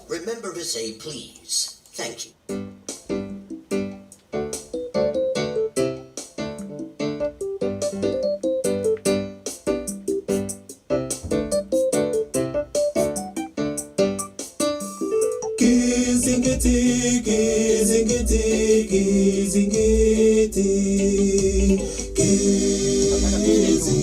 Remember to say please. Thank you. Kizingiti, kizingiti, kizingiti, kizingiti.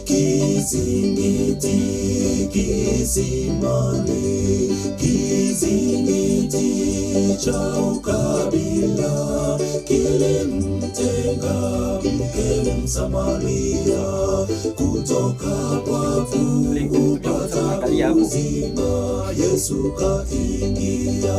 Kizingiti, kizimani, kizingiti cha ukabila kilimtenga mke Msamaria kutoka kwafu kupata uzima. Yesu kaingia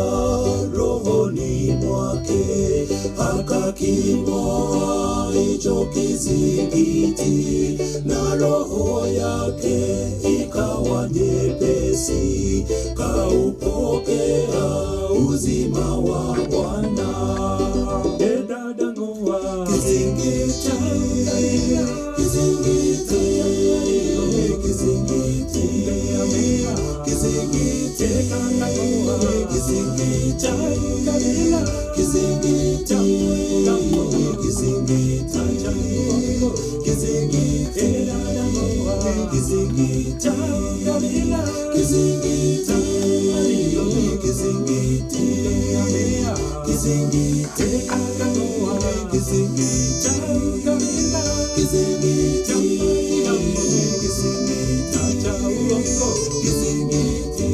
rohoni mwake akaking'oa hicho kizingiti, na roho yake ikawa nyepesi, kaupokea uzima wa Bwana. Dada ng'oa kizingiti, kizingiti, kizingiti, kizingiti, kizingiti, kizingiti, kizingiti, kizingiti, kizingiti, kizingiti, kizingiti, kizingiti, kizingiti, kizingiti.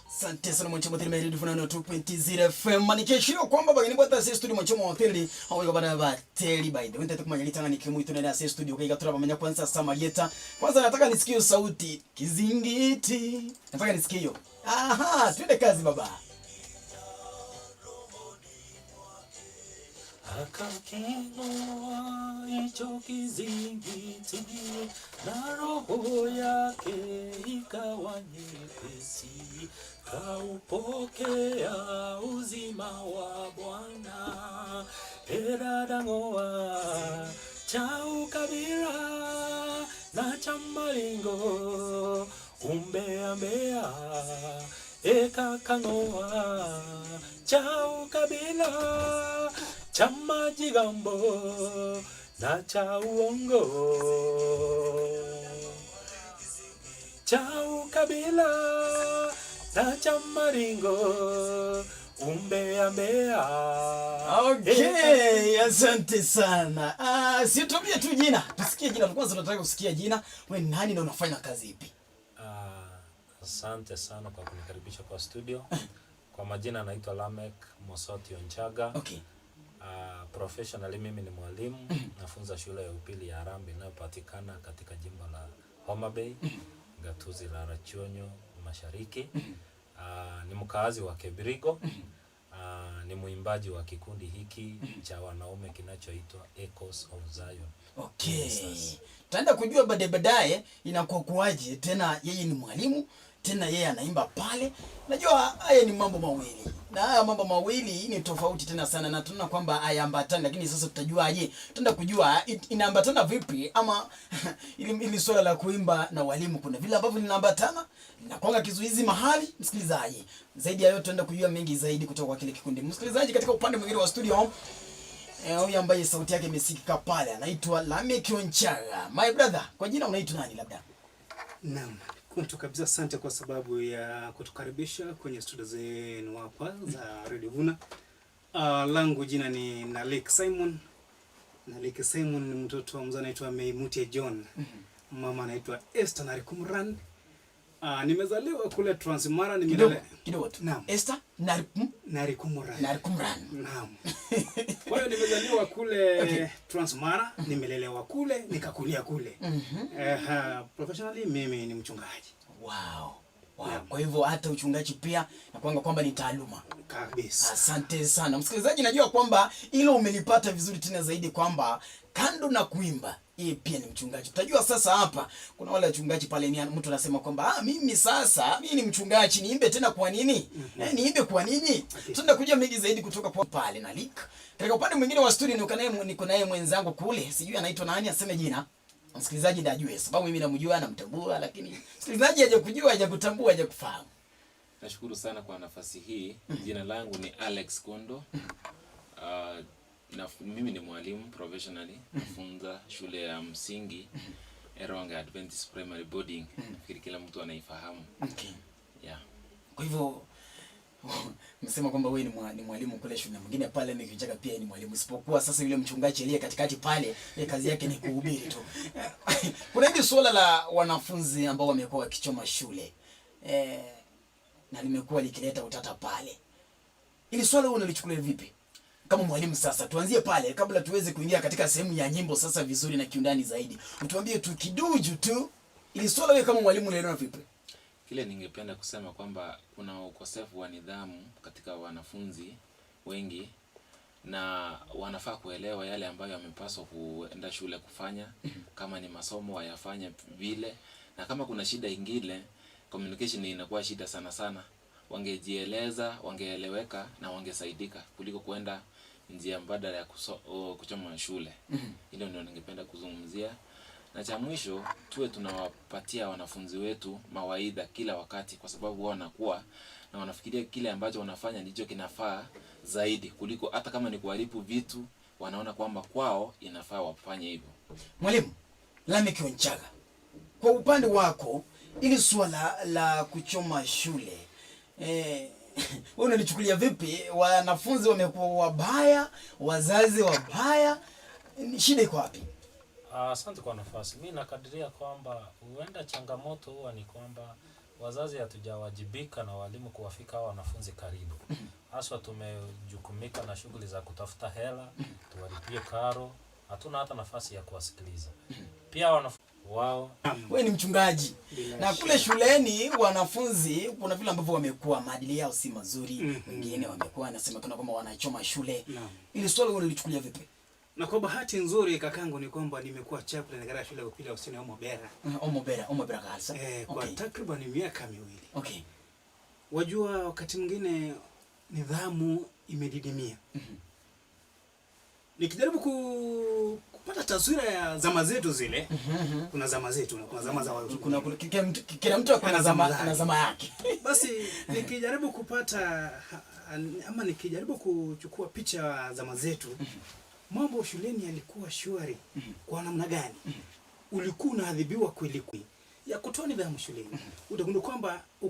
Asante sana mwanchamo tili Meru Funano 2.0 FM. Manikeshiro kwamba bageni bwata se studio mwanchamo hoteli awo bana ba teli by the way ntate kumanya litanga nikimu itune na se studio kaiga tura bamenya kwanza Samarieta. Kwanza nataka nisikie sauti kizingiti. Nataka nisikie hiyo. Aha, twende kazi baba. Akaking'oa hicho kizingiti na roho yake ikawa nyepesi, kaupokea uzima wa Bwana. Eradang'oa cha ukabila na cha malingo, umbeambea ekakang'oa cha ukabila cha majigambo na cha uongo, cha ukabila na cha maringo, umbeambea. Okay, asante sana. Ah, situmie tu jina. Tusikie jina. Kwanza tunataka kusikia jina. Wewe nani na unafanya kazi ipi? Asante sana kwa kunikaribisha kwa studio. Kwa majina naitwa Lamek Mosoti Onchaga. Professionally mimi ni mwalimu, nafunza shule ya upili ya Harambee inayopatikana katika jimbo la Homa Bay, gatuzi la Rachuonyo Mashariki. Ni mkaazi wa Kebirigo. Ni mwimbaji wa kikundi hiki cha wanaume kinachoitwa Echoes of Zion. Okay. Tutaenda kujua baadaye baadaye inakuwa kuwaje tena, yeye ni mwalimu tena yeye anaimba pale. Najua haya ni mambo mawili, na haya mambo mawili ni tofauti tena sana, na tunaona kwamba hayaambatani, lakini sasa tutajuaje? Tutaenda kujua inaambatana vipi, ama ili swala la kuimba na walimu kuna vile ambavyo linaambatana linakuanga kizuizi mahali. Msikilizaji, zaidi ya yote tutaenda kujua mengi zaidi kutoka kwa kile kikundi. Msikilizaji, katika upande mwingine wa studio huyu ambaye sauti yake imesikika pale anaitwa Lameck Onchaga. My brother, kwa jina unaitwa nani labda? Naam, kwanza kabisa asante kwa sababu ya kutukaribisha kwenye studio zenu hapa za Radio Vuna. Langu jina ni Nalik Simon. Nalik Simon ni mtoto wa mzee anaitwa Meimutie John. Mama anaitwa Esther Narikumran. Nimezaliwa kule Transmara, Kidogo kidogo tu. Naam. Esther Narikum Narikumran. Narikumran. Naam. Kwa hiyo nimezaliwa kule Transmara, nimelelewa kule, nikakulia kule. Professionally mimi ni mchungaji. Wow. Wow. Kwa hivyo hata uchungaji pia na kwanga kwamba ni taaluma. Kabisa. Asante sana msikilizaji, najua kwamba hilo umelipata vizuri tena zaidi kwamba kando na kuimba yeye pia ni mchungaji. Tutajua sasa hapa kuna wale wachungaji pale, ni mtu anasema kwamba mimi sasa mimi ni mchungaji, niimbe tena kwa nini? Niimbe kwa nini? Tutaenda kujua mengi zaidi kutoka kwa pale na Lik. Katika upande mwingine wa studio niko naye mwenzangu kule, sijui anaitwa nani, aseme jina. Msikilizaji ndiye ajue, sababu mimi namjua, namtambua, lakini msikilizaji hajakujua, hajakutambua, hajakufahamu. Nashukuru sana kwa nafasi hii. Jina langu ni Alex Kondo. Mimi ni mwalimu professionally, nafunza shule ya msingi Eronga Adventist Primary Boarding. Nafikiri kila mtu anaifahamu. Okay. Yeah. Kwa hivyo msema kwamba wewe ni mwalimu kule shule, na mwingine pale Mikichaka pia ni mwalimu, isipokuwa sasa yule mchungaji aliye katikati pale yeye kazi yake ni kuhubiri tu. Kuna hili suala la wanafunzi ambao wamekuwa wakichoma shule na limekuwa likileta utata pale. Ili swala wewe unalichukulia vipi kama mwalimu? Sasa tuanzie pale kabla tuweze kuingia katika sehemu ya nyimbo sasa vizuri na kiundani zaidi. Utuambie tu kiduju tu, ili swala wewe kama mwalimu unaliona vipi? Kile ningependa kusema kwamba kuna ukosefu wa nidhamu katika wanafunzi wengi, na wanafaa kuelewa yale ambayo wamepaswa kuenda shule kufanya. Kama ni masomo wayafanye vile, na kama kuna shida ingine, communication inakuwa shida sana sana. Wangejieleza, wangeeleweka na wangesaidika kuliko kuenda njia mbadala ya kuchoma shule. Hilo ndio ningependa kuzungumzia. Na cha mwisho, tuwe tunawapatia wanafunzi wetu mawaidha kila wakati, kwa sababu wao wanakuwa na wanafikiria kile ambacho wanafanya ndicho kinafaa zaidi kuliko hata kama ni kuharibu vitu, wanaona kwamba kwao inafaa wafanye hivyo. Mwalimu Lameck Onchaga, kwa upande wako ili suala la kuchoma shule wewe unalichukulia vipi? Wanafunzi wamekuwa wabaya, wazazi wabaya, shida iko wapi? Asante kwa nafasi. Mimi nakadiria kwamba huenda changamoto huwa ni kwamba wazazi hatujawajibika na walimu kuwafika hao wanafunzi karibu. Haswa tumejukumika na shughuli za kutafuta hela, tuwalipie karo, hatuna hata nafasi ya kuwasikiliza. Pia wanafunzi wao. Wewe ni mchungaji. Bila Na kule shuleni wanafunzi kuna vile ambavyo wamekuwa maadili yao si mazuri, wengine wamekuwa wanasemekana kwamba wanachoma shule. Ili swala wewe unalichukulia vipi? Na kwa bahati nzuri kakangu ni kwamba nimekuwa chaplain katika shule ya upili ya Usini Omobera. Omobera kabisa. Kwa takriban miaka miwili. Okay. Wajua wakati mwingine nidhamu imedidimia. Nikijaribu kupata taswira ya zama zetu zile, kuna zama zetu na kuna zama za watu. Kuna kila mtu akona Ana zama na zama yake. Basi nikijaribu kupata ama nikijaribu kuchukua picha ya zama zetu, mambo shuleni yalikuwa shwari. Kwa namna gani? Ulikuwa unaadhibiwa kweli kweli ya kutoa nidhamu shuleni. Utagundua kwamba